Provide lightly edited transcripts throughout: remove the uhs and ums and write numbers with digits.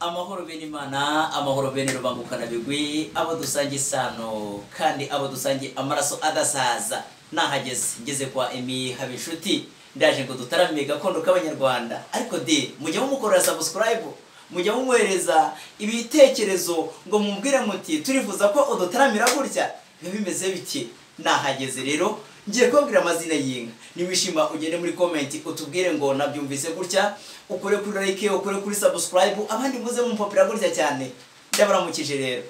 Amahoro bene Imana, amahoro bene rubangukana bigwi, abo dusangiye isano kandi abo dusangiye amaraso adasaza. Nahageze ngeze kwa Emmy Habinshuti, ndaje ngo dutarame gakondo k'Abanyarwanda. Ariko de mujya mumukorera subscribe, mujya mumwohereza ibitekerezo ngo mubwire muti turifuza ko udutaramira gutya, biba bimeze biti. Nahageze rero ngiye kubabwira amazina y'inka. Niwishima ugende muri comment utubwire ngo nabyumvise gutya, ukore kuri like, ukore kuri subscribe, abandi muze mumupapira gutya cyane. Ndabaramukije rero.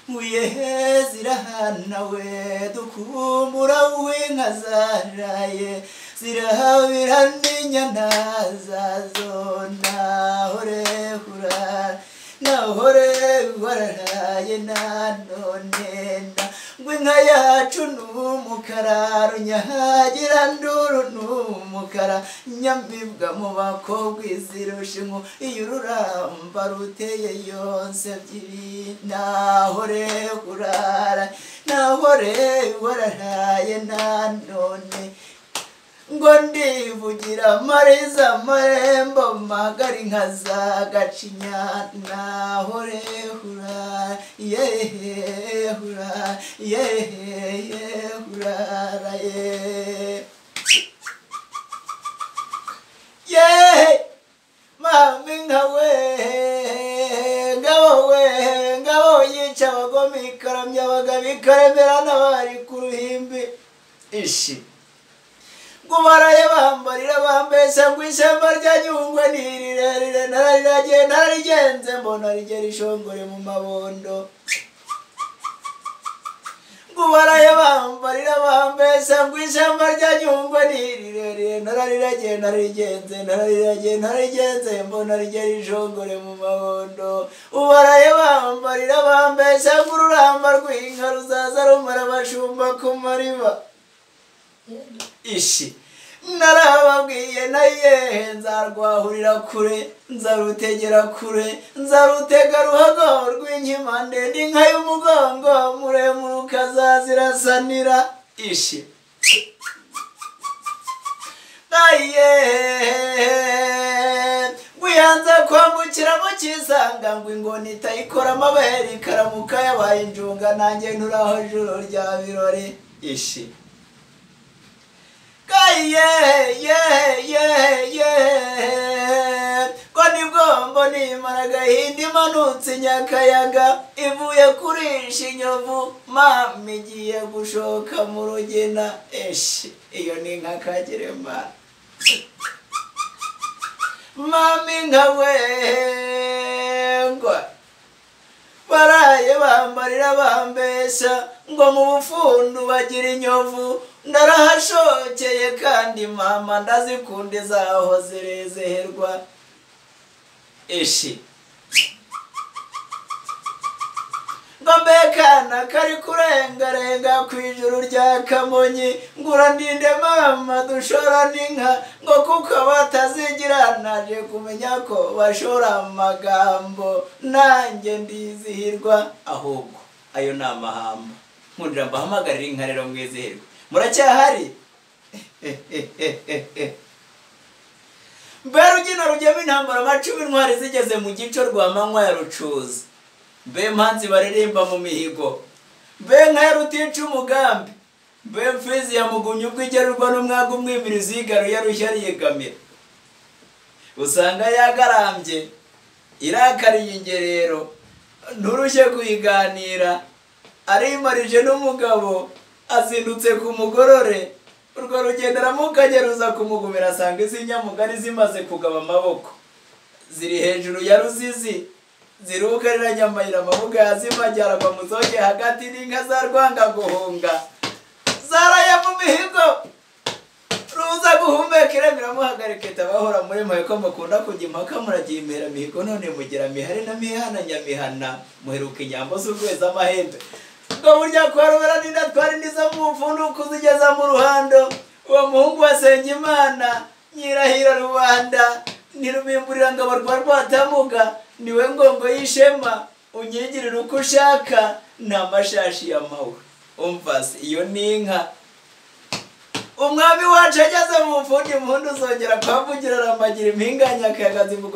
Muyehe zirahana we dukumbura w'inka zaraye, zirahabira n'inyana zazo, nahore hura nahore wararaye nanone ngo inka yacu n'umukara runyahagira nduru n'umukara, nyamibwa mu bakobwa izirusha inku iyo ururamba ruteye yonse ebyiri, nahore urara nahore wararaye nanone ngo ndivugira mariza marembo magari nka za Gacinya, nahore hura yehe hura yehe hurara ye ye mami nka we ngabo we ngabo yica abagome ikaramya abagabo ikaremera n'abari ku ruhimbi ishi. Ngo baraye bambarira bambeshya ngo ishyamba rya Nyungwe ni rirerire, narariragiye nararigenze mbona rigera ishongore mu mabondo. Ngo baraye bambarira bambeshya ngo ishyamba rya Nyungwe ni rirerire, narariragiye nararigenze narariragiye nararigenze mbona rigera ishongore mu mabondo. Ubaraye bambarira bambeshya ngo ururamba rw'inka ruzaza rumara abashumba ku mariba ishi. Narababwiye naye nzarwahurira kure, nzarutegera kure, nzarutega ruhago rw'inkima ndende inka y'umugongo muremure ukazazirasanira ishi. Naye wiyanze kwambukira mu kisanga ngo ingoni itayikora amabere ikaramuka yabaye injunga, nanjye nturaho juru rya birori ishi. Ye ye ye ye ko nibwo mbona imara agahinda imanutse Nyakayaga ivuye kurisha inyovu, mama igiye gushoka mu rugina eshi. Iyo ni inka Kagerema mama inka wengwa. Baraye bambarira bambesha ngo mu bufundu bagira inyovu, ndarahashokeye kandi mama ndazikunda zaho zirezeherwa ishi. Ngo mbekana kari kurengarenga ku ijuru rya Kamonyi, ngura ndinde mama dushora n'inka, ngo kuko batazigira naje kumenya ko bashora amagambo nanjye ndizihirwa. Ahubwo ayo ni amahamba. Nkundira mbahamagarira inka rero mwizihirwe. Muracyahari? Mbe rugina rugema intambara amacumu intwari zigeze mu gico rwa manywa ya Rucuza, mbe mpanzi baririmba mu mihigo, mbe nka ya rutica umugambi, mbe mfizi ya Mugumya ubwo igerurwa n'umwaga umwimirizi yigaruye rushya ariyegamira, usanga yagarambye irakariye ingerero nturushye kuyiganira, arimarije n'umugabo azindutse ku mugorore. Urwo rugendo aramukanyaruza kumugumira asanga izi nyamugari zimaze kugaba amaboko, ziri hejuru ya Ruzizi zirukarira nyamayira amabuga yazimajyaragwa mu zoge hagati n'inka za Rwanga guhunga zaraye mu mihigo. Ruza guhumeka iremera tabahora muri mwe ko mukunda kujya impaka muragiye impera mihigo, none mugira mihari na mihana nyamihana muheruka inyambo z'urweza amahembe. Ngo burya kwa rubera n'inda twari ndiza mu mfundu kuzigeza mu ruhando, uwo muhungu wasenga Imana nyirahira rubanda ntirubimburira ngabo rwa Rwatamuga, niwe ngongo y'ishema unyigirira uko ushaka nta mashashi ya mawe. Umvase iyo ni inka. Umwami wacu ageze mu mfundi impundu zongera kuhavugira arambagira impinganya akayaga zivuga.